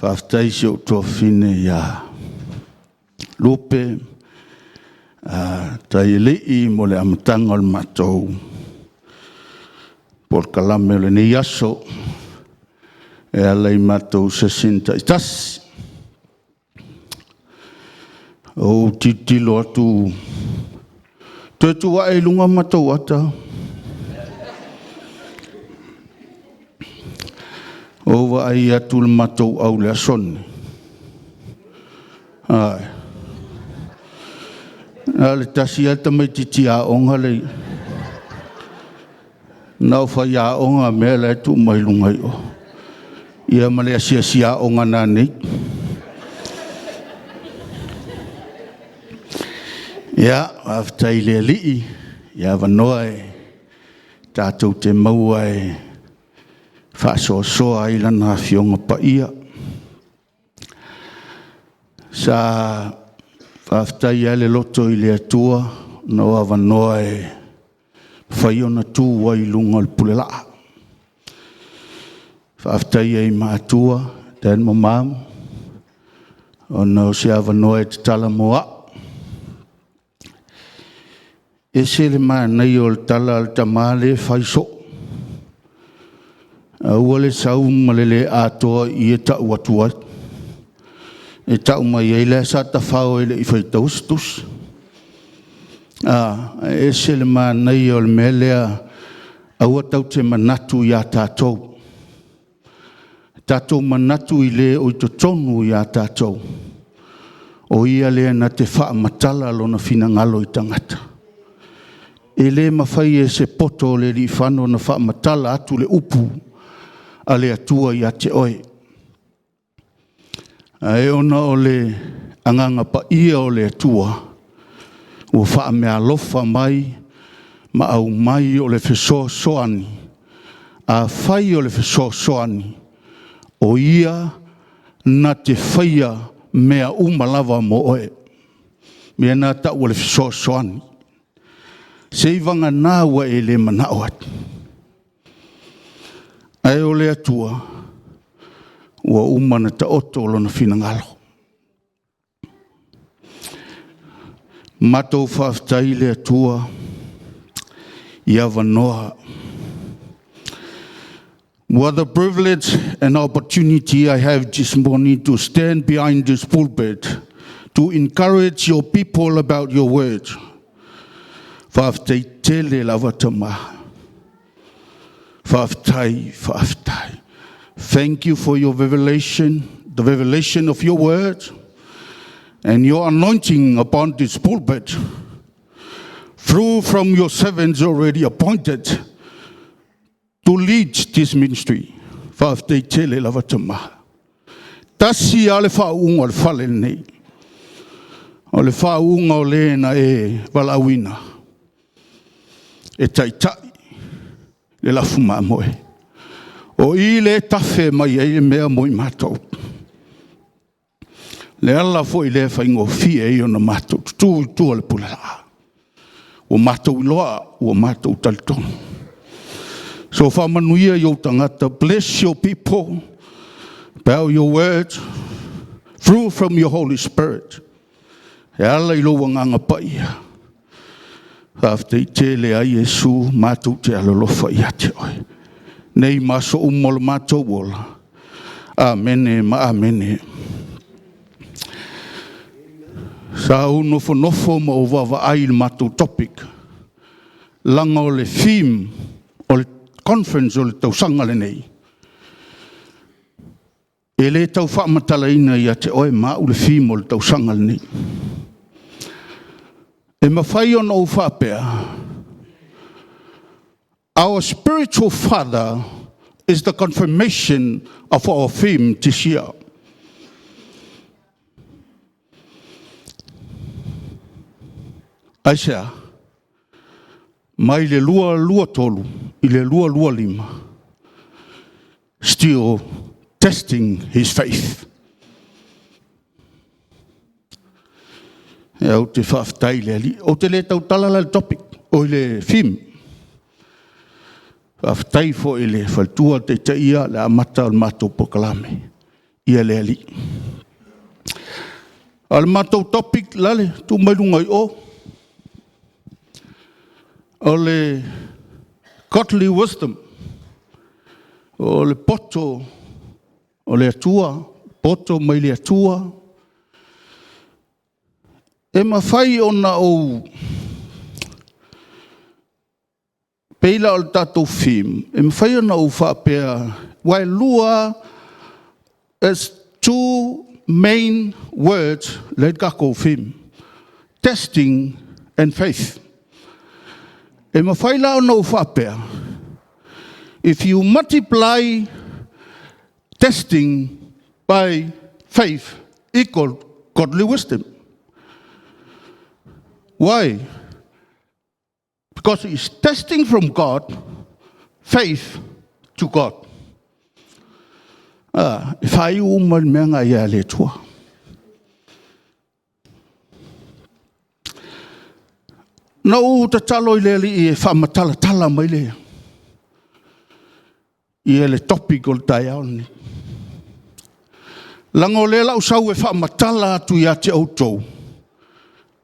Faafetai i si ou tuafafine ia Lupe Taialii mo le amataga o le matou polokalame o lenei aso e ala i matou session taitasi. Ou te tilotilo atu toe tuu ae i luga matou ata. Ua ou vaai atu i le matou au i le aso lenei, ioe, na o le tasi lava le tamaitiiti aoga lea e i i, na o faiaoga mea la e tuu mai i luga i o, ia ma le asiasi aoga nanei. Ia, faafetai i le Alii i avanoa e tatou te maua e faasoasoa ai Lana Afioga Paia. Sa faafetai lava le loto i le Atua ona o avanoa e mafai ona tu ai i luga o le pulelaa. Faafetai ai i matua, dad ma mom, ona o se avanoa e tatala mo au. E ese le manaia o le tala a le tama lea e fai soo, aua le sau ma le le atoa i i e tau atu ai. E tau mai ai, la e sa tafao e le i faitaua se tusi. A, e ese le manaia o le mea lea, aua tatou te manatu ia tatou, tatou manatu i le o i totonu ia tatou, o Ia lea na te faamatala Lona finagalo i tagata. E le mafai e se poto o le aliifano ona faamatala atu le upu a le Atua ia te oe. Ae ona o le Agaga Paia o le Atua ua faameaalofa mai ma aumai o le fesoasoani. Afai o le fesoasoani, o Ia na te faia mea uma lava mo oe. O le mea lena e tau o le fesoasoani. Seiavagana ua e le manao ai, ae o le Atua, ua uma ona taoto Lona finagalo. Matou faafetai i le Atua i avanoa. What a privilege and opportunity I have this morning to stand behind this pulpit to encourage your people about your word. Faafetai tele lava Tama. Faafetai, faafetai. Thank you for your revelation, the revelation of your word, and your anointing upon this pulpit through from your servants already appointed to lead this ministry. Faafetai tele lava Tama. Tasi lava le faauuga o le fale lenei. O le faauuga o le na e valaauina e taitai le lafu mamoe. O i lea e tafe mai ai le mea mo i matou. O le ala foi lea e faigofie ai ona matou tutu i tua o le pulelaa. Ua matou iloa, ua matou talitonu. So faamanuia i ou tagata, bless your people about your word, through from your Holy Spirit. E ala i lou Agaga Paia, faafetai tele ai Iesu, matou te alolofa ia te oe, nei ma aso uma o le matou ola. Amene ma amene. Sa ou nofonofo ma ou vaavaai i le matou topic, leaga o le theme o le conference o le tausaga lenei, e le tau faamatalaina ia te oe ma au le theme o le tausaga lenei. E mafai ona ou faapea, our spiritual father is the confirmation of our theme this year. Aisea? Mai le 2023 i le 2025, still testing his faith. Ou te faafetai i le Alii. Ou te le tautala la i le topic, oi le theme. Faafetai foi i le faletua o taitaia le amata o le matou polokalame. ia le Alii. A o le matou topic lale, tuu mai luga i o, o le Godly Wisdom, o le poto o le Atua, poto mai le Atua. E mafai ona ou... pei la o le tatou theme, e mafai ona ou faapea, aua e lua lava, there's two main words lea e i le tatou theme, testing and faith. E mafai la ona ou faapea, if you multiply testing by faith equal godly wisdom. Why? Because it's testing from God, faith to God. E faaiu uma le mea lena ia le Atua. Na ou tatalo i le Alii e faamatalatala mai le topic o le taeao lenei, leaga o lea o le a ou sau e faamatala atu ia te outou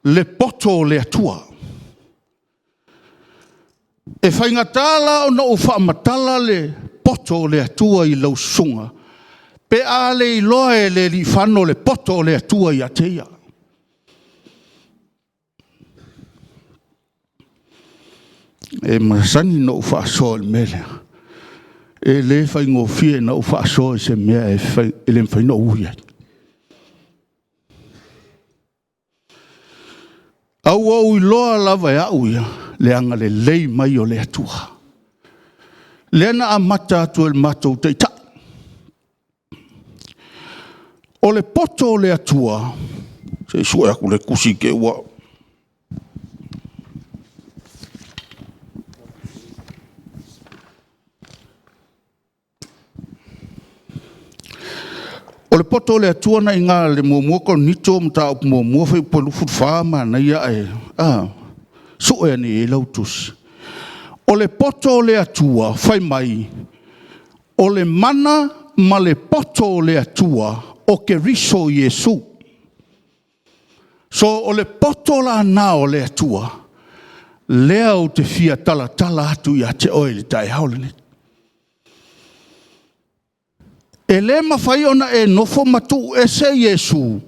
le poto o le Atua. E faigata la ona ou faamatala le poto o le Atua i lau susuga pe a le iloa e le Aliifano le poto o le Atua ia te ia. E masani ona ou faasoa i le mea lea, e le faigofie ona ou faasoa i se mea e le mafai ona ou ui ai. Ae ua ou iloa lava e au ia le agalelei mai o le Atua. Lea na amata atu e le matou Taitai. O le poto o le Atua, se i sue atu le tusi i te'i ua... O le poto o le Atua na i ina i le 1 Korinito 1 fuaiupu 24, manaia ae... a, sue ane i ai lau tusi. O le poto o le Atua fai mai, o le mana ma le poto o le Atua o Keriso Iesu. So, o le poto la lena o le Atua lea ou te fia talatala atu ia te oe i le taeao lenei. E le mafai ona e nofo ma tuu ese Iesu,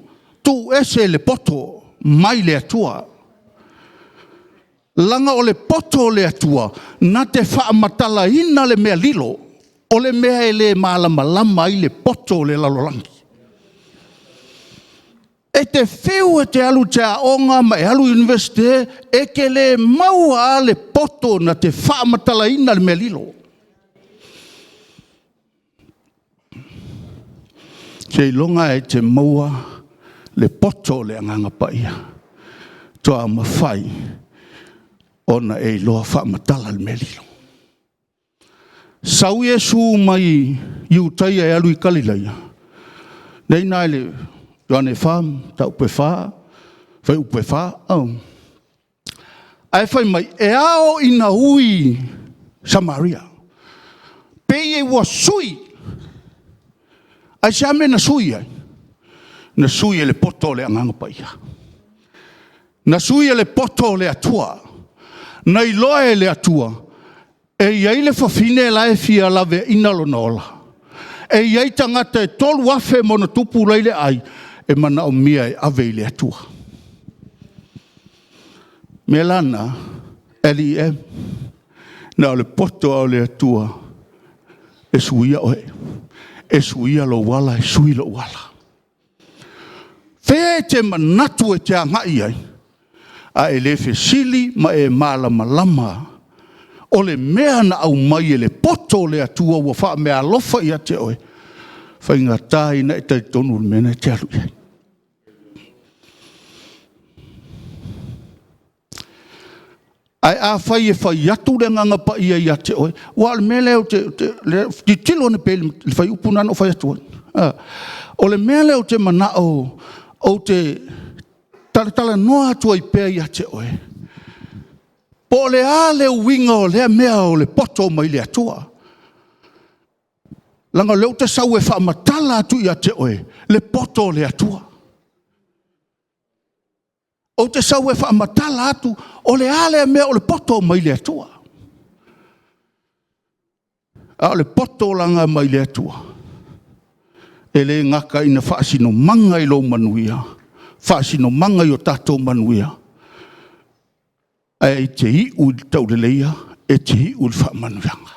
tuu ese le poto mai le Atua. Leaga o le poto o le Atua na te faamatalaina le mea lilo, o le mea e le malamalama ai le poto o le lalolagi. E te fiu e te alu e te aoga ma e alu i le Iunivesite, e te le maua lava le poto na te faamatalaina le mea lilo. Seiloga lava e te maua le poto o le Agaga Paia faatoa mafai ona e iloa faamatala le mea lilo. Sau Iesu mai Iutaia e alu i Galilaia, lena e i ina i le Ioane 4, fuaiupu e 4. Ae fai mai, e ao ina ui Samaria. Pei ua sui. Aisea le mea na sui ai? Na sui e le poto o le Agaga Paia. Na sui e le poto o le Atua. Na iloa e le Atua e i ai le fafine la e fia laveaina lona ola, e i ai tagata e 3,000+ la e i le aai e manaomia e ave i le Atua. O le mea la lena, alii e, na o le poto lava o le Atua e suia oe, e suia lou ala, e sui lou ala. O fea e te manatu e te agai i ai, a e le fesili ma e malamalama o le mea na aumai e le poto o le Atua ua faameaalofa ia te oe, e faigata ona e talitonu i le mea lena e te alu i ai. Ae afai e fai atu le Agaga Paia ia te oe, aua o le mea lea ou te… tilotilo ane pea i le fuaiupu lena na ou fai atu ai. O le mea lea ou te manao ou te talatalanoa atu ai pea ia te oe, po o le a le uiga o lea mea o le poto mai le Atua. Leaga o lea ou te sau e faamatala atu ia te oe le poto o le Atua. Ou te sau e faamatala atu o le a lea mea o le poto mai le Atua. A o le poto la mai le Atua, e le gata ina faasinomaga i lou manuia, faasinomaga i o tatou manuia, ae te iu i le tauleleia, e te iu i le faamanuiaga.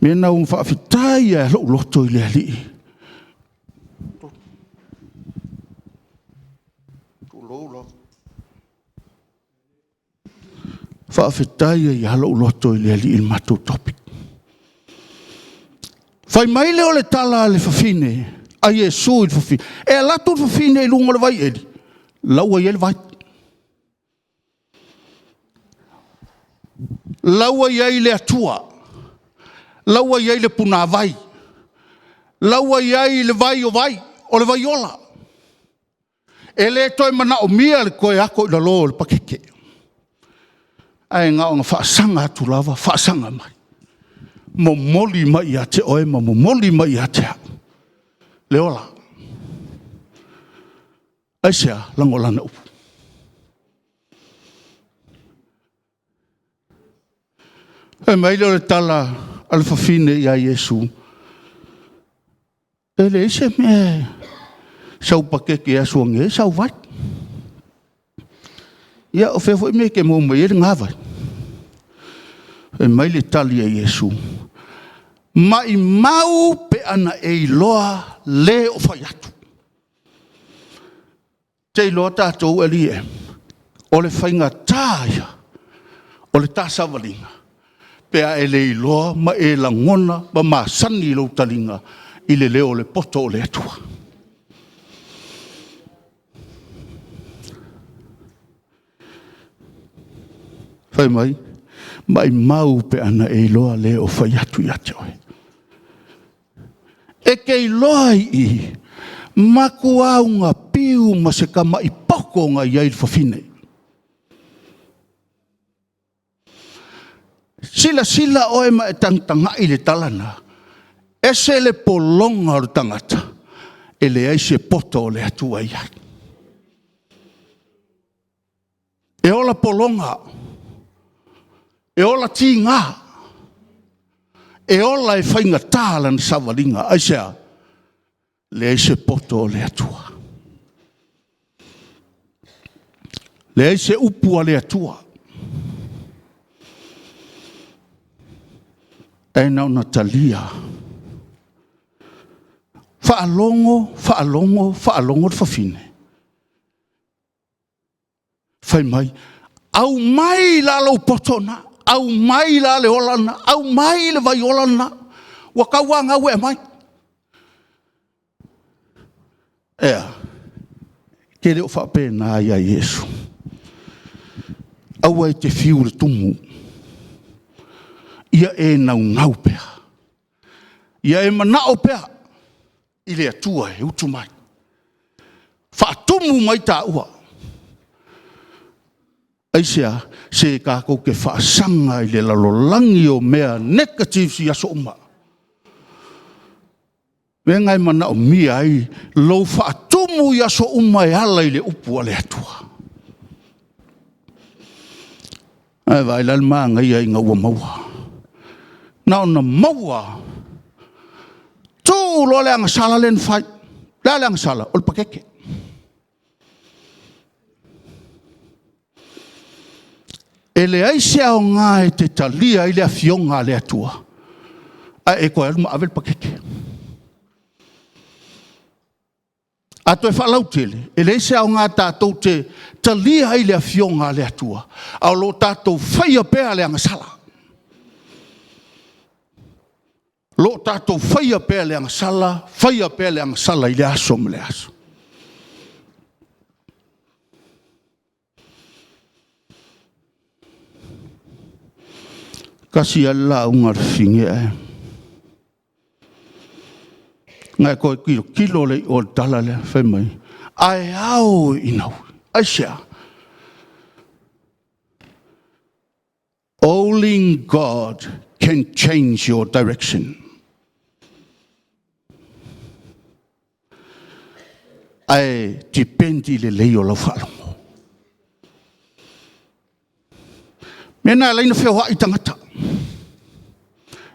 O le mea lena ua faafetai ai lava lou loto i le Alii. Faafetai ai lava lou loto i le Alii i le matou topic. Fai mai lea o le tala a le fafine a Iesu i le fafine, e alu atu le fafine i luga o le vaieli, la ua i ai le vai. La ua i ai le Atua, la ua i ai le punavai, la ua i ai le vai o vai, o le vai ola. E le toe manaomia le toe ato i lalo o le pakete, ae na ona faasaga atu lava faasaga mai, momoli mai ia te oe ma momoli mai ia te au le ola. Aisea? Leaga o Lana upu. Fai mai lea o le tala a le fafine ia Iesu, e leai se mea, sau pakete e asuagia ai sau vai. Ia o fea foi le mea e te maua mai ai lena vai? Fai mai le tali a Iesu, maumau pe ana e iloa le o fai atu. Ou te iloa tatou alii e, o le faigata ia o le ta savaliga pe a e le iloa ma e lagona ma masani lou taliga i le leo o le poto o le Atua. Fai mai, maumau pe ana e iloa le o fai atu ia te oe. E te iloa i i, matua augapiu ma se tamai poto na i ai le fafine. Silasila oe ma e tagatagai i le tala lena, e ese le pologa o le tagata e leai se poto o le Atua e i ai. E ola pologa, e ola tiga, e ola e faigata lana savaliga. Aisea? Leai se poto o le Atua. Leai se upu a le Atua. Ae na ona talia, faalogo, faalogo, faalogo le fafine, fai mai, aumai la lou poto lena, aumai la le ola lena, aumai le vai ola lena, ua tauanau e aumai. E a? E te le o faapena ia Iesu? Aua e te fiu i le tumu, ia e naunau pea, ia e manao pea i le Atua e utu mai, faatumu mai taua. Aisea? Se tatou te faasaga i le lalolagi o mea negatives i aso uma. O le mea lena e manaomia ai lou faatumu i aso uma e ala i le upu a le Atua. Ae vaai la i le manaia ina ua maua. Na ona maua lava, tuu loa le agasala lea na fai. O le a le agasala? O le pakete. E leai se aoga e te talia ai le Afioga a le Atua, ae e toe alu ma ave le pakete. A toe faalautele, e leai se aoga tatou te talia ai le Afioga a le Atua, a o lo o tatou faia pea le agasala. O lo o tatou faia pea le agasala, faia pea le agasala i lea aso ma lea aso. Tasi lava le lauga a le fafine ae na toe tilotilo lea i o i le tala lea fai mai, ae ao ina… Aisea? Only God can change your direction. Ae depend i le lelei o lau faalogo. O le mea lena e ala ai ona feoai tagata,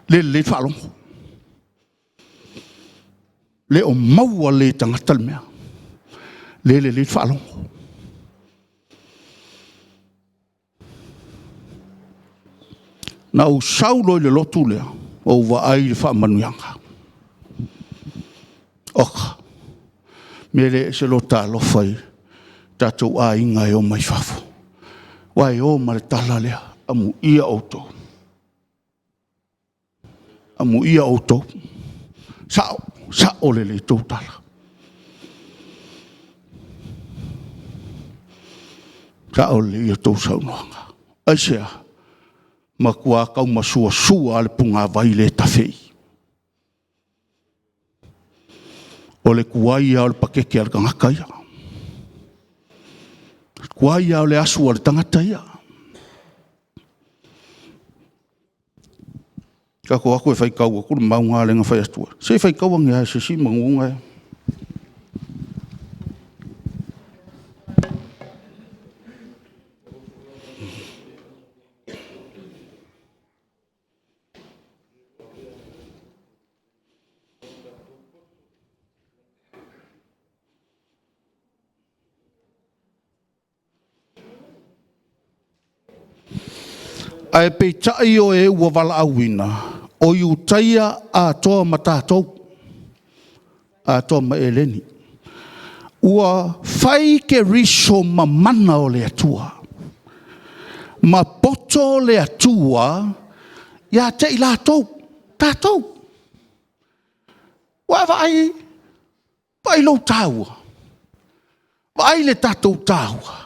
le lelei faalogo. E le o maua lelei e tagata le mea, le lelei faalogo. Na ou sau loa i le lotu lea, ou vaai i le faamanuiaga. Oka, mea lea e ese lota alofa i tatou aiga e o mai fafo, aua e o ma le tala lea, amuia outou, amuia outou. E sao, sao lelei a outou tala. Sao lelei a outou saunoaga. Aisea? Matua taumasuasua lava le punavai lea e tafe i i. O le tuai lava o le pakeke a le tagata ia. O le tuai lava o le asu a le tagata ia. Tatou o atu e faitau atu le mau lea na fai atu ai. Se i faitau ane lava i se isi manu na e… Ae peitai o e ua valaauina, o Iutaia atoa ma tatou, atoa ma Eleni, ua fai Keriso ma mana o le Atua, ma poto o le Atua ia te i latou, tatou. Ua e vaai, vaai i lou taua? Vaai i le tatou taua?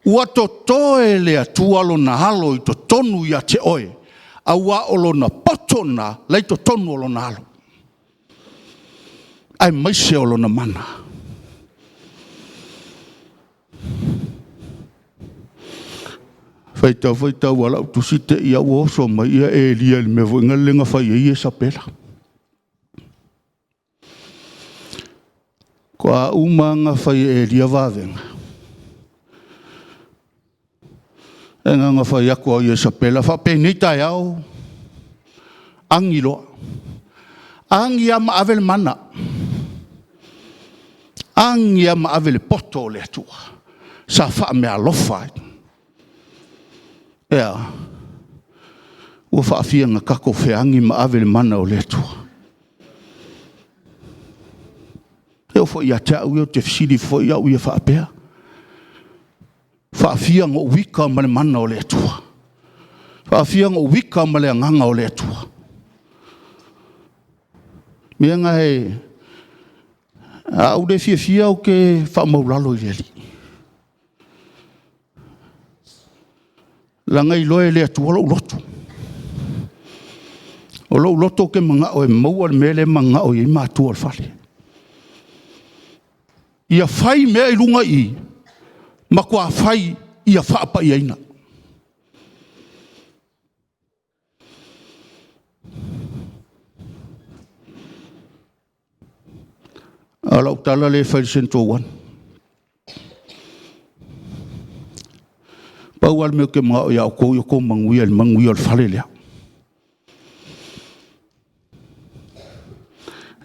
Ua toto e le Atua Lona Alo i totonu ia te oe, aua o Lona poto lena o la e i totonu o Lona Alo, aemaise o Lona Mana. Faitau, faitau lava lau tusi te i lava ua oso mai Elia i le mea foi lele na fai ai Iesapela. Faatoa uma lava ona fai e Elia vavega, ae na ona fai atu lava o Iesapela, faapenei taeao, agi loa. Agi lava ma ave le mana, agi lava ma ave le poto o le Atua sa faameaalofa ai. E a? Ua faafia ona tatou feagi ma ave le mana o le Atua? E oo foi ia te au ia, ou te fesili foi au ia faapea. E faafia ona ou ita ma le mana o le Atua? E faafia ona ou ita ma le Agaga o le Atua? O mea na a ou le fiafia ou te faamaualalo i le Alii, leaga e iloa e le Atua lou loto. O lou loto ou te manao e maua le mea lea e mananao i ai matua o le fale. Ia fai mea i luga i i, matua fai ia faapaiaina. A o lau tala lea e fai i le Central 1, pau lava le mea ou te manao ia outou ia outou manuia i le manuia o le fale lea.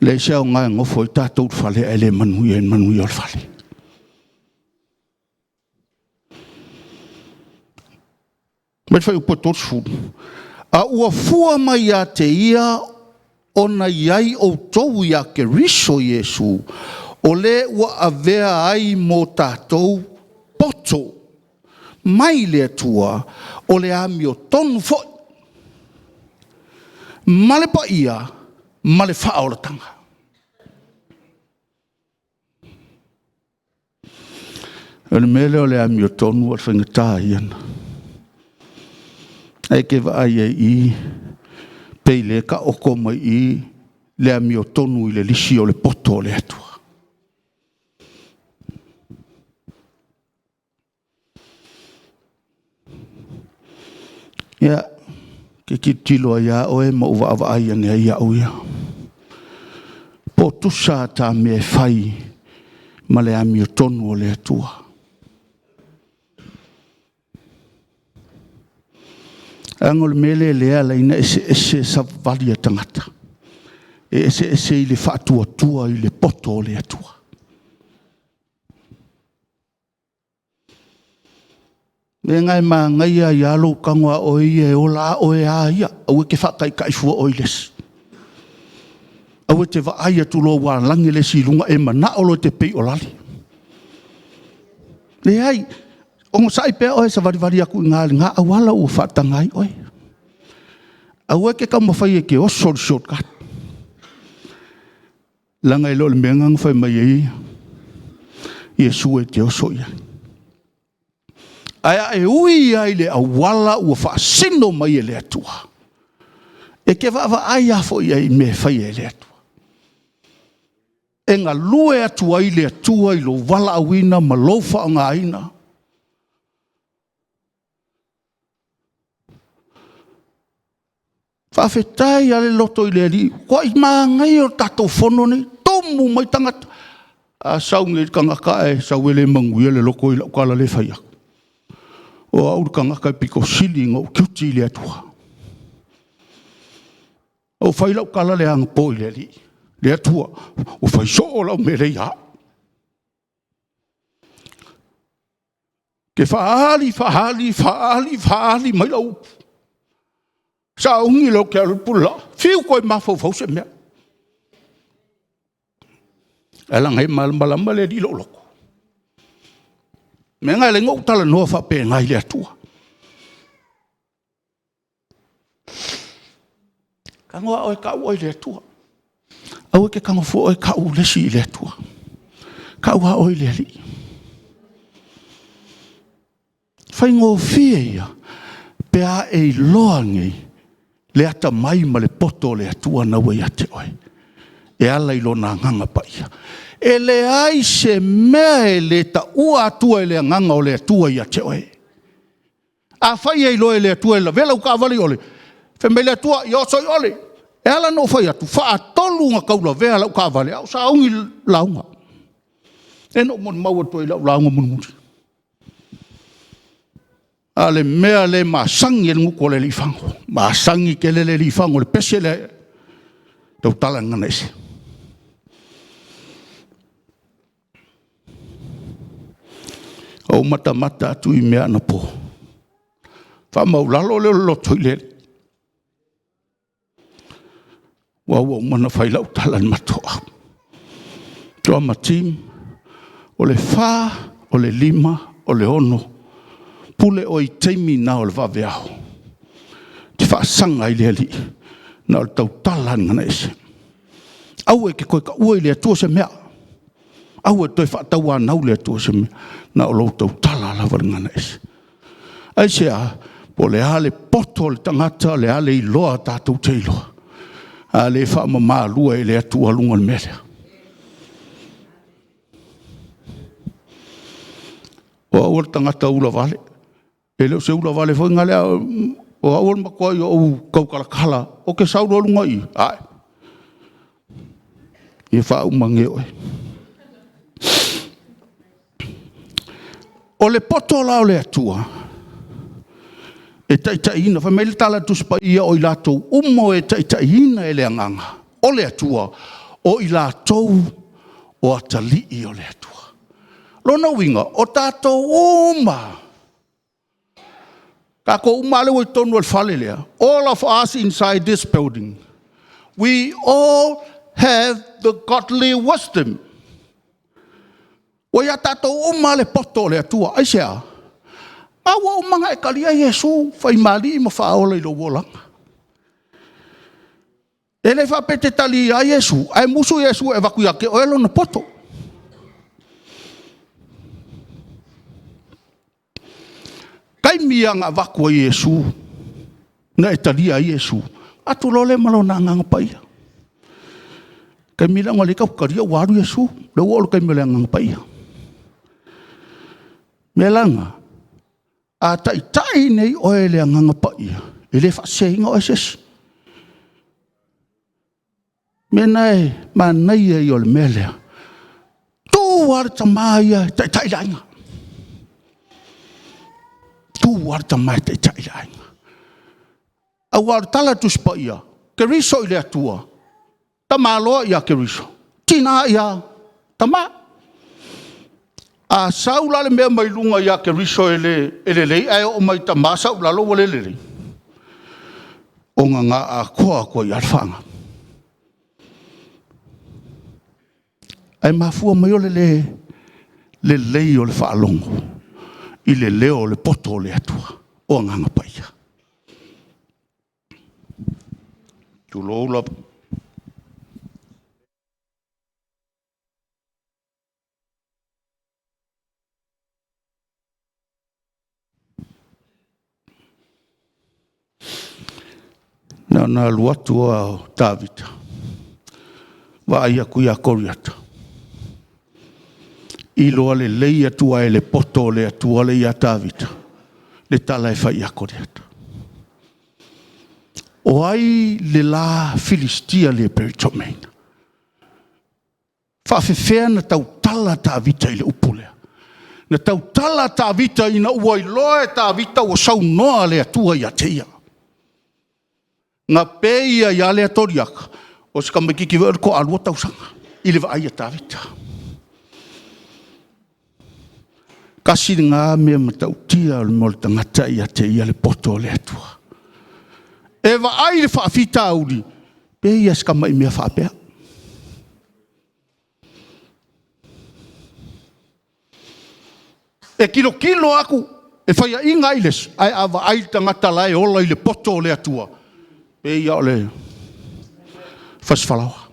E leai se aoga e nofo ai tatou i le fale ae le manuia i le manuia o le fale. Aumai le fuaiupu 30. A ua fua mai ia te Ia ona i ai outou ia Keriso Iesu, o le ua avea ai mo tatou poto mai le Atua, o le amiotonu foi, ma le paia ma le faaolataga. O le mea lea o le amiotonu o le faigata ia ona... Ae e te vaai ai i i, pei o lea e taoto mai i i le amiotonu i le lisi o le poto a le Atua. Ia, ke tilotilo ai lava oe ma ou vaavaai ane ai au ia. Po o tusa ta mea e fai ma le amiotonu a le Atua. Leaga o le mea lea e ala ai ona eseese savavali a tagata, e eseese i le faatuatua i le poto o le Atua. O le mea lena e manaia ai lava lou tago a oe ia e ola oe lava ia, aua e te faataitai fua oe i le isi. Aua e te vaai atu loa ua alagi le isi i luga e manao loa e te peiolale. Leai, onosai pea oe e savalivali atu i ina i lena auala ua faataga ai oe. Aua e te taumafai e te oso i le short cut, leaga e le o le mea lena na fai mai ai Iesu e te oso i ai. Ae a e ui lava i le auala ua faasino mai e le Atua, e te vaavaai lava foi i ai i mea e faia e le Atua. E galue atu ai le Atua i lou valaauina ma lou faaaogaina. Faafetai lava le loto i le Alii, matua manaia o le tatou fono lenei, tumu mai tagata. A sau nei le tagata ae sau e le manuia le loto i lau tala lea e fai atu. O au le tagata e aupito sili ona ou tiuti i le Atua. Na ou fai lau tala lea anapo i le Alii, le Atua, ua fai soo lau mea lea ia au. Ou te faaali, faaali, faaali, faaali mai lau upu, sauni loa ou te alu i le pulelaa, fiu e toe mafaufau se mea. Ae leaga e malamalama le Alii i lou loto. O le mea lena e ala ai ona ou talanoa faapena i le Atua. Tago a oe e tau oe i le Atua. Aua e te tago fua oe e tau le isi i le Atua. Tau lava oe i le Alii. O le faigofie ia pe a e iloa nei le atamai ma le poto o le Atua lena ua ia te oe e ala i Lona Agaga Paia. E leai se mea e le taua atua e le Agaga o le Atua ia te oe. Afai e iloa e le Atua e lavea lau taavale i ole, fai mai le Atua, ia oso i ole. E ala ona ou fai atu, e faatolu ona taulavea lau taavale a o sauni le lauga. Lea na ou molimau atu ai i lau lauga mulimuli. A o le mea lea e masani ai le gutu o le alii fagu, masani tele le alii fagu i le pese lea, e tautala i le gagaese. Ou matamata atu i mea anapo, faamaualalo lea o le loto i le Alii, aua ua uma ona fai lau tala i le matou aoga. Drama Team, o le 4, o le 5, o le 6, pule oe i taimi na o le vaveao e te faasaga ai i le Alii, na o le tautala lava i le gagaese. Aua e te toe taua i le Atua se mea, aua e te toe faatauanau i le Atua se mea, na o lou tautala lava i le gagaese. Aisea? Po o le a le poto o le tagata o le a le iloa tatou te iloa, a le faamamaluina e le Atua luga o le mea lea. O au o le tagata ulavale, e le o se ulavale foi lea, o au o le matuai ou tautalatala, ou te sau loa luga i i, ae, ia faauma nei oe. O le poto la o le Atua, e taitaiina, fai mai le tala a le Tusi Paia, o i latou uma o e taitaiina e le Agaga o le Atua, o i latou o atalii o le Atua. O lona uiga, o tatou uma lava, tatou uma lea ua i totonu o le fale lea, all of us inside this building, we all have the godly wisdom. Ua ia tatou uma lava le poto o le Atua. Aisea? A ua uma ona e talia Iesu fai ma Alii ma Faaola i lou olaga. E le faapea e te talia Iesu, ae musu Iesu e avatu ia te oe lona poto. O le taimi lava na avatu ai e Iesu, na e talia ai Iesu, avatu loa lea ma Lona Agaga Paia. O le taimi lea ona o lea tatou te talia ua alu Iesu, o lea ua oo i le taimi o le Agaga Paia. O le mea la lena, a taitai nei oe e le Agaga Paia, E le faaseseina oe e se isi. O le mea lena e manaia ia o le mea lea, tuu lava le tama ia e taitai le aiga. Tuu lava le tama e taitai le aiga. Aua o le tala a le Tusi Paia, Keriso i le Atua, tamaloa ia Keriso, tina ia tama. A sau la le mea mai luga ia Keriso e lelei ae oo mai i tama sau i lalo ua le lelei, ona na atoa atu ai lava le faana. Ae mafua mai o le le lelei o le faalogo i le leo o le poto o le Atua, o Agaga Paia. Tulou lava. Na ona alu atu lava o Tavita vaai atu ia Koliata, iloa lelei atu lava e le poto o le Atua lea ia Tavita le tala e fai ia Koliata. O ai le la Filistia le peretomena? E faapefea ona tautala Tavita i le upu lea? Na tautala Tavita ina ua iloa e Tavita ua saunoa le Atua ia te ia. Na pei ai lava lea Koliata, o si tamaitiiti foi lea toalua tausaga i le vaai a Tavita. Tasi lena mea matautia mo le tagata ia te ia le poto o le Atua. E vaai i le faafitauli, e pei lava o si tamai mea faapea. E tilotilo atu e faiaina ai le isi, ae a vaai i le tagata la e ola i le poto o le Atua, e pei lava o le fasifalaoa.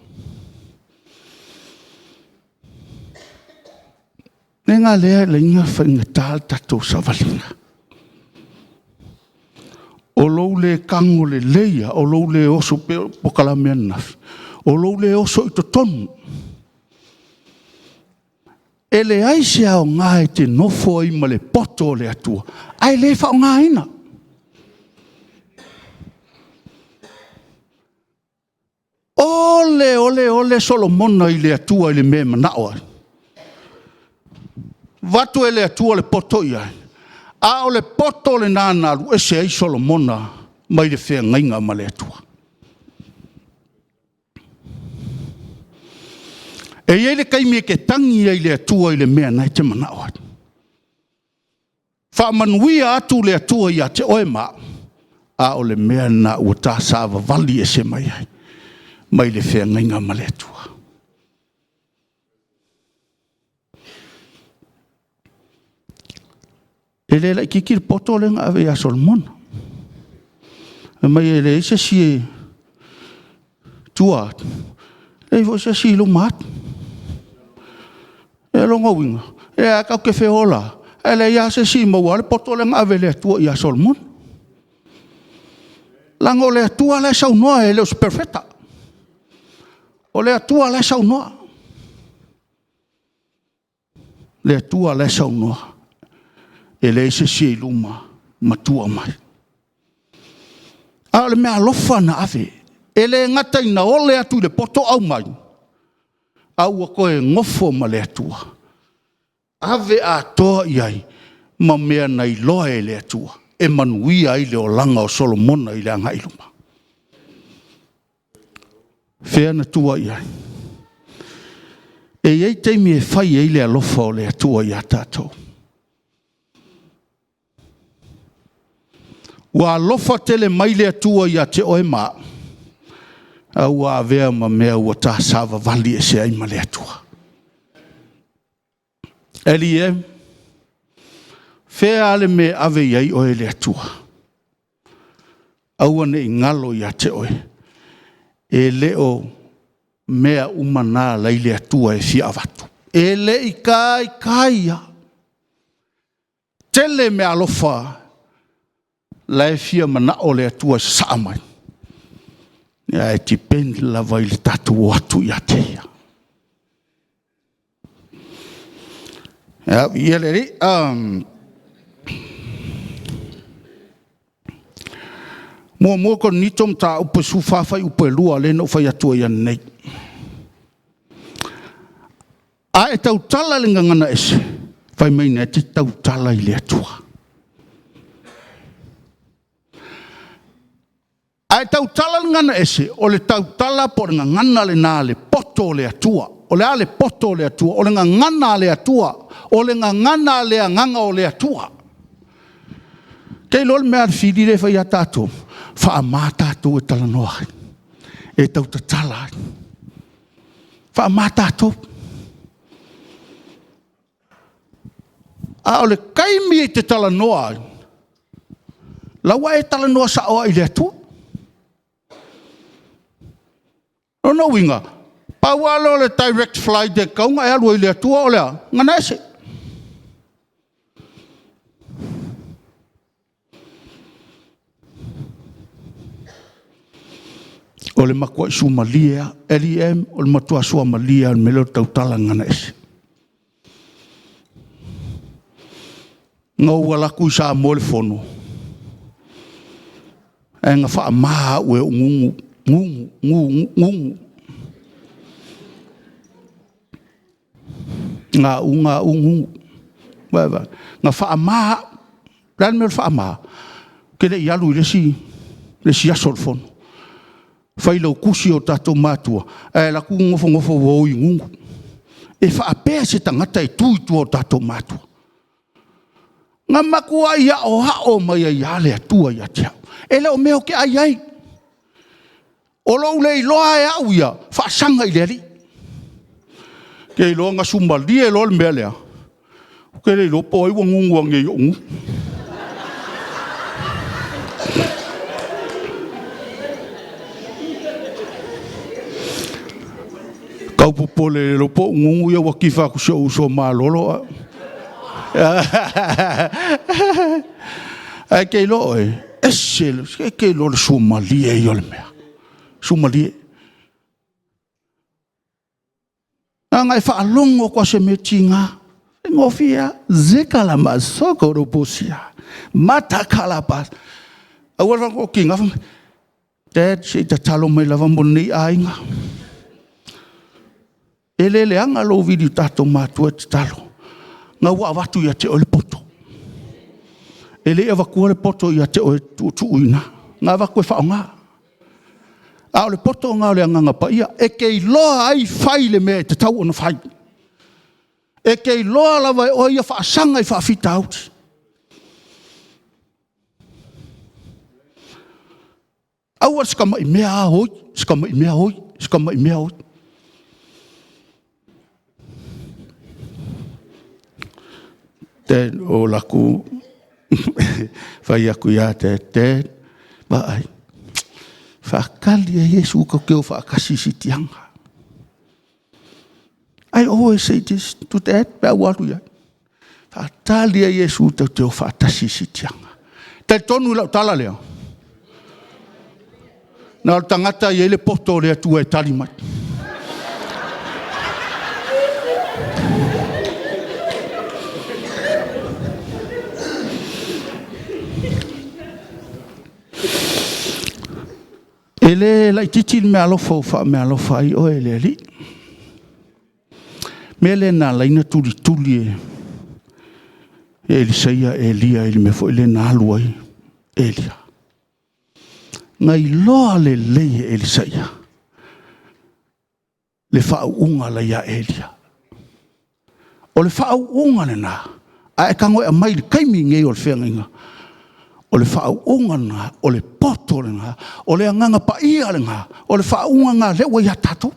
O le mea lena o lea e ala ai ona faigata le tatou savaliga. O lou le tago lelei lava, o lou le oso pei o le polokalame ananafi, o lou le oso i totonu. E leai se aoga e te nofo ai ma le poto o le Atua ae le faaaogaina. Ole ole ole Solomona i le Atua i le mea e manao ai, avatu e le Atua le poto i ai, a o le poto lena na alu ese ai Solomona mai le feagaiga ma le Atua. E i ai le taimi e te tagi ai i le Atua i le mea o lena e te manao ai. Faamanuia atu le Atua ia te oe ma au, a o le mea lena ua ta savavali ese mai ai mai le feagaiga ma le Atua. E le laitiiti le poto lea na ave ia Solomona. Fai mai e leai se isi e i tua atu, leai foi se isi i luma atu. O lona uiga, o lea lava tatou te feola lava, ae leai lava se isi e maua le poto lea na ave e le Atua ia Solomona. Leaga o le Atua la e saunoa e le o se perofeta. O le Atua la e saunoa. O le Atua la e saunoa, e leai se isi e i luma ma tua mai. A o le meaalofa na ave, e le gata ina ole atu i le poto aumai, a ua toe nofo ma le Atua, ave atoa i ai ma mea na iloa e le Atua e manuia ai le olaga o Solomona i le agai i luma. O fea na tua i ai? E i ai taimi e fai ai le alofa o le Atua ia tatou. Ua alofa tele mai le Atua ia te oe ma au, a ua avea ma mea ua ta savavali ese ai ma le Atua. Alii e, o fea lava le mea e ave i ai oe e le Atua, aua ne i galo ia te oe, e le o mea uma na e i le Atua e fia avatu. E le i taitai lava. Tele meaalofa la e fia manao le Atua e sasaa mai, ae depend lava i le tatou o atu ia te Ia. Ia, viia le Alii. 1 Korinito Mataupu 14 fuaiupu 2, lea na ou fai atu ai nei. A e tautala i le gagana ese, fai mai na e te tautala i le Atua. A e tautala i le gagana ese, o le tautala po o le gagana lena a le poto o le Atua. O le a le poto o le Atua? O le gagana a le Atua, o le gagana a le Agaga o le Atua. Ou te iloa le mea a le fili lea e fai ia tatou, faama tatou e talanoa ai, e tautatala ai, faama tatou. A o le taimi e te talanoa ai, o la ua e talanoa sao lava i le Atua. O lona uiga, pau lava lea o le direct flight e tatau ona e alu ai i le Atua o le a? Gagana ese. O le matuai suamalie lava. LEM, o le matua suamalie lava o le mea lea o le tautala gagana ese. Na ou alu atu i Samoa i le fono, ae na faama au e ou gugu, gugu, gugu, gugu, gugu, gugu. Vaai, na faama au. O le a le mea o le faama? Ou te le i alu i le isi aso o le fono. Failautusi o tatou matua, ae alu atu nofonofo ua oi i gugu. E faapea se tagata e tu i tua o tatou matua? Na matuai aoao mai ai lava le Atua ia te au. E le o mea ou te ai ai. O lou le iloa lava e au ia, faasaga i le Alii. Ou te iloa na suamalie loa le mea lea, ou te le iloa po o ai ua gugu ane i ou gugu. Tau popole le iloa po o ou gugu ia ua tifa atu i si ou uso malolo. Ae e te iloa oe, e ese, e te iloa le suamalie ia o le mea, suamalie. Na ona e faalogo atu lava o se mea tiga, faigofie lava. Zekalamasokorobosiaa matakalaba. Aua le tiga, Dad se i tatalo mai lava mo lenei aiga. E le leaga lou vili i o tatou matua e tatalo. O lena ua avatu ia te oe le poto. E le i avatua le poto ia te oe e tuutuu i ina, na avatu e faaaoga. A o le poto lena o le Agaga Paia, e te iloa ai fai le mea e tatau ona fai. E te iloa lava e oe ia faasaga i faafitauli. Aua le si tamai mea lava oi, si tamai mea oi, si tamai mea oi. Ou alu atu fai atu ia Dad, Dad, vaai, faatali lava Iesu tatou te o faatasi i le siitiaga. I always say this to Dad pe a ou alu i ai. Faatali lava Iesu tatou te o faatasi i le siitiaga. E talitonu i lau tala lea? Na o le tagata e i ai le poto o le Atua e tali mai. E le laitiiti le meaalofa ua faameaalofa ai oe le Alii. O le mea lea na ala ai ona tulituli e Elisaia Eliya i le mea foi lea na alu ai Eliya. Na iloa lelei e Elisaia le faauuga la e ia Eliya. O le faauuga lena, a e tago e aumai i le taimi lenei o le feagaiga, o le faauuga lena, o le poto lena, o le Agaga Paia lena, o le faauuga lena o lea ua ia tatou. O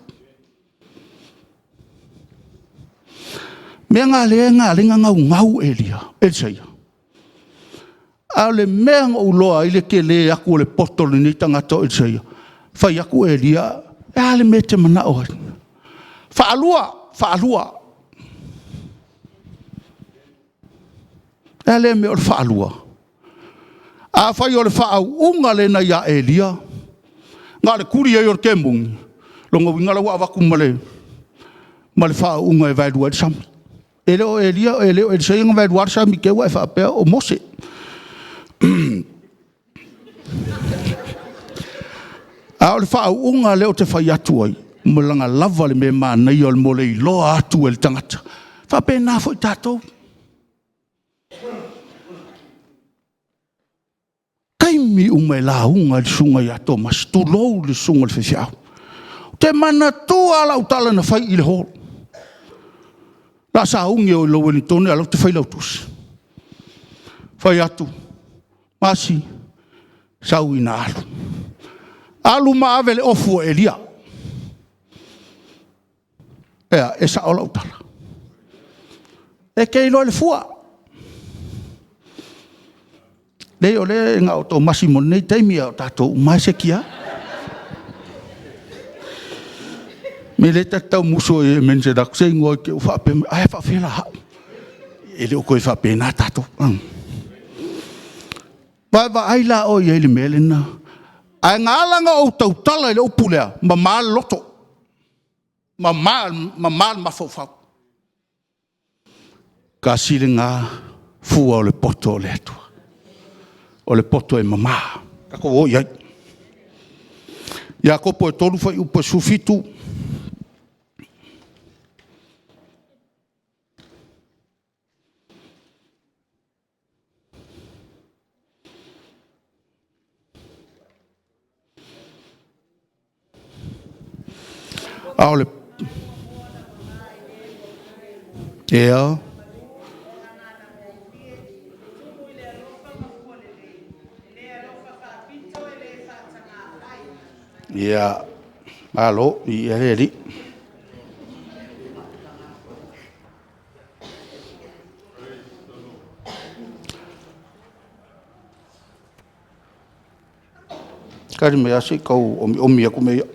le mea lena o lea na ala ai ona naunau Elisaia. A o le mea na ou iloa ai le tele atu o le poto o lenei tagata o Elisaia, fai atu Eliya, o le a le mea e te manao ai? Faalua, faalua. O le a lea mea o le faalua? Afai o le faauuga lea na ia Eliya, na o le tuli ai o le temoni, lona uiga la ua avatu ma le faauuga e vaelua ai le sami. E le o Eliya e le o Elisaia na vaeluaina le sami i te i ua e faapea o Mose. A o le faauuga lea ou te fai atu ai, malaga lava le mea manaia mo le iloa atu e le tagata. E faapena foi tatou. Taimi uma e lauga ai le susuga ia Tomasi, tulou le susuga i le faifeau, ou te manatua lava lau tala na fai i i le hall. O le a sauni e o i lou Ueligitone a o la e te fai lau tusi. Fai atu, Masi, sau ina alu, alu ma ave le ofu a Elia. E a, e sao lau tala? E te iloa i le fua. Leai o lea na o Tomasi mo lenei taimi, a o tatou uma lava e seki lava. O le mea lea ta te tau musu ai e mention atu se igoa i te i ua faapea mai, ai a faapefea la au? E le o toe faapena tatou. Vaavaai la oe i ai i le mea lena? Ae na ala ona ou tautala i le upu lea, mama le loto, mama le mafaufau. Tasi lena fua o le poto o le Atua, o le poto e mama. Tatou o i ai. Iakopo 3 fuaiupu 17. A o le… Ia. Ia, malo. Viia le Alii. Tali mai lava se i tau omiomi atu mea ia.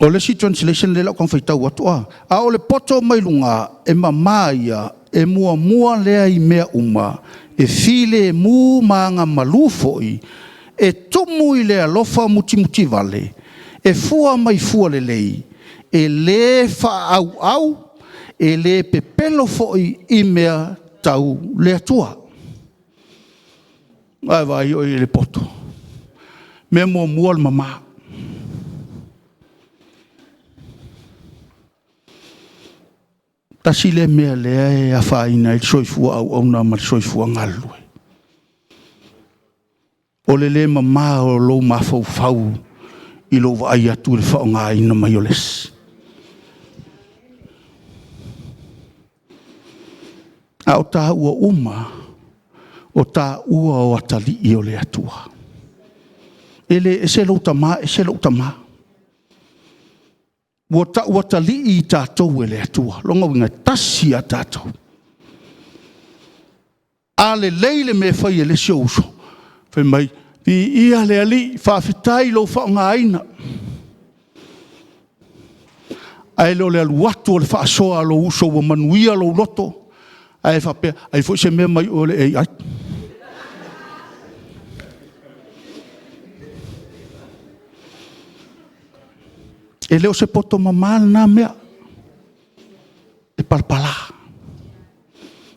O le isi translation lea o le a ou tau faitau atu a o le poto mai luga, e mama ia, e muamua lea i mea uma, e filemu ma agamalu foi, e tumu i le alofa mutimutivale, e fua mai fua lelei, e le faaauau, e le pepelo foi i mea tau le Atua. Vaavaai oe i le poto. O le mea muamua o le mama. Tasi lea mea lea e afaina ai le soifua auauna ma le soifua galulue, o le le mama o lou mafaufau i lou vaai atu i le faaaogaina mai o le isi. A o taua uma, o taua o atalii o le Atua. E le ese lou tama ese lou tama. Ua tau atalii i tatou e le Atua. O lona uiga, e tasi lava tatou. A lelei le mea e fai e le isi ou uso, fai mai, viia le Alii, faafetai i lou faaaogaina. Ae le o le alu atu o le faasoa a lou uso ua manuia lou loto, ae faapea, ai foi se mea mai oe i le AI. E le o se poto mama lena mea, e palapala,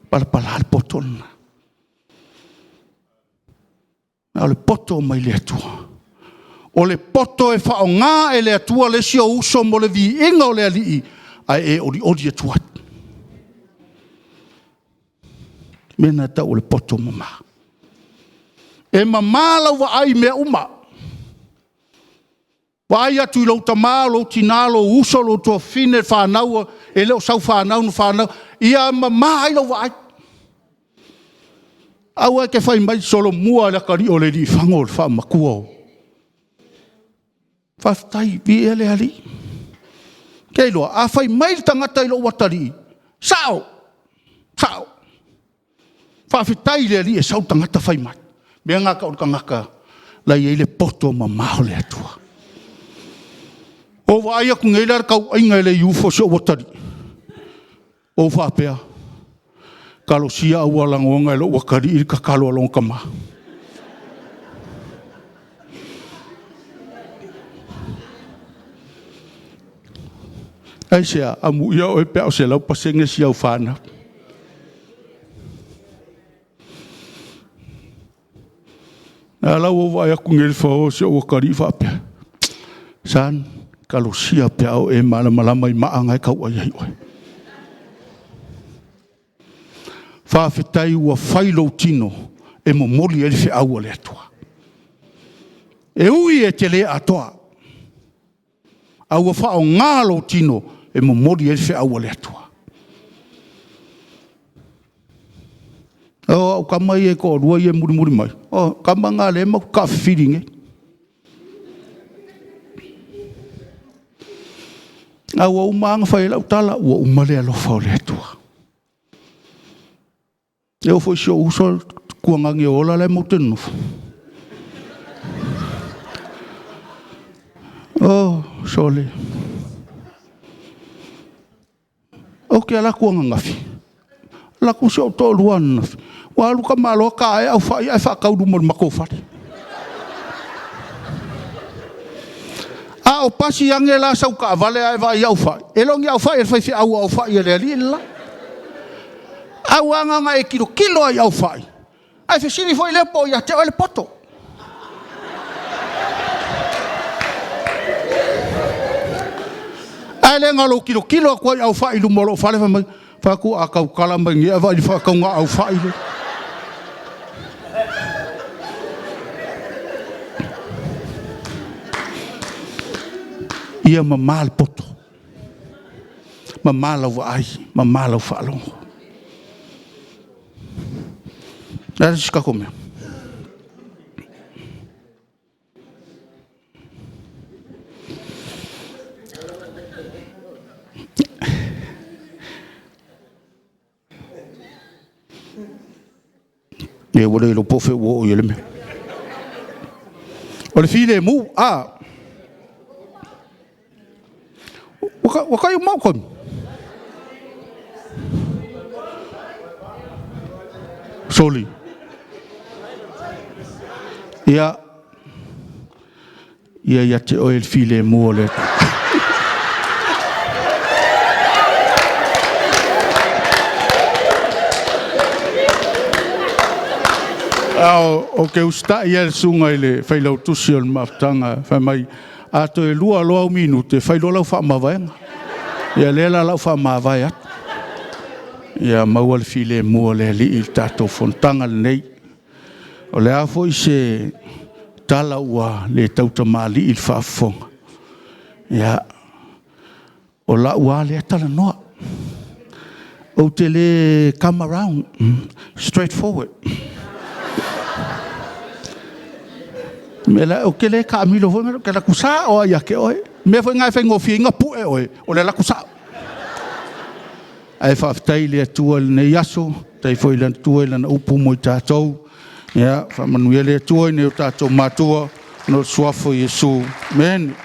palapala le poto lena. A o le poto mai le Atua, o le poto e faaaoga e le Atua le isi ou uso mo le viiga o le Alii, ae e olioli atu ai. O le mea lena e tau o le poto mama. E mama lau vaai i mea uma, vaai atu i lou tama, lou tina, lou uso, lou tuafafine, fanau e le o sau fanau na fanau, ia mama ai lau vaai. Aua e te fai mai, solomua i le atalii o Lealiifano le faamatua o… Faafetai, viia le Alii. Ou te iloa, a fai mai le tagata i lou atalii, sao, sao, faafetai i le Alii e sau le tagata fai mai. O le mea lena e tau o le tagata la e i ai le poto mama o le Atua. Ua ou vaai atu nei la i le tauaiga e le ufo si ou atalii, ou faapea, talosia ae ua lagona e lou atalii le tatalo a lona tama. Aisea? Amuia oe pe a oo i le 100% si au fanau. Na la ua ou vaai atu nei i le fao o si ou atalii faapea, "Son, talosia pea o e malamalama i maa na e tau ai ai oe. Faafetai ua fai lou tino e momoli ai le feau a le Atua. E ui e te le atoa, a ua faaaoga lou tino e momoli ai le feau a le Atua. O au tama ia e toalua ia e mulimuli mai, o tama na o lea matou te taafifili nei. A ua uma lava ona fai ai lau tala, ua uma le alofa o le Atua. E oo foi i si ou uso le tuanani e ola la e matou te nonofo. Oh, sole, ou te alu atu ananafi, alu atu si ou toalua ananafi, ua alu tamaloa ta ae aufai ae faatau i luma o le matou fale. A o pasi ane la sau taavale ae vaai i au fai, e le o ni aufai a le faifeau o aufai a le alii le la. Ae ua na ona e tilotilo lava i aufai, ae fesili foi lea po o ia te oe le poto. Ae le na o lou tilotilo atu lava i aufai i luma o lou fale fai mai, fai atu a tautala mai nei ae vaai i le faatauga aufai lea. Ia mama le poto, mama lau vaai, mama lau faalogo. O le a le isi tatou mea? Ia ua le iloa po o fea ua oo i ai le mea. O le filemu. A? Ua tai uma ou taimi? Soli, ia, ia ia te oe le filemu o le Atua. Ou te usitai lava i le susuga i le Failautusi o le Mafutaga fai mai a toe 2 loa au minute fai loa lau faamavaega. Ia o lea la o le a ou faamavae atu. Ia maua le filemu o le Alii i le tatou fonotaga lenei. O le a foi se tala ua le tautamalii i le faafofoga, ia, o lau lava lea talanoa, ou te le come around, straight forward. O le mea lea, ou te le taamilo foi lea, ou te alu atu sao lava ia te oe. O le mea foi lena e faigofie ai ona pue oe, o le alu atu sao. Ae faafetai i le Atua i lenei aso, faafetai foi i le Atua i Lana upu mo i tatou. Ia faamanuia le Atua i nai o tatou matua, ona o le suafa o Iesu. Amene.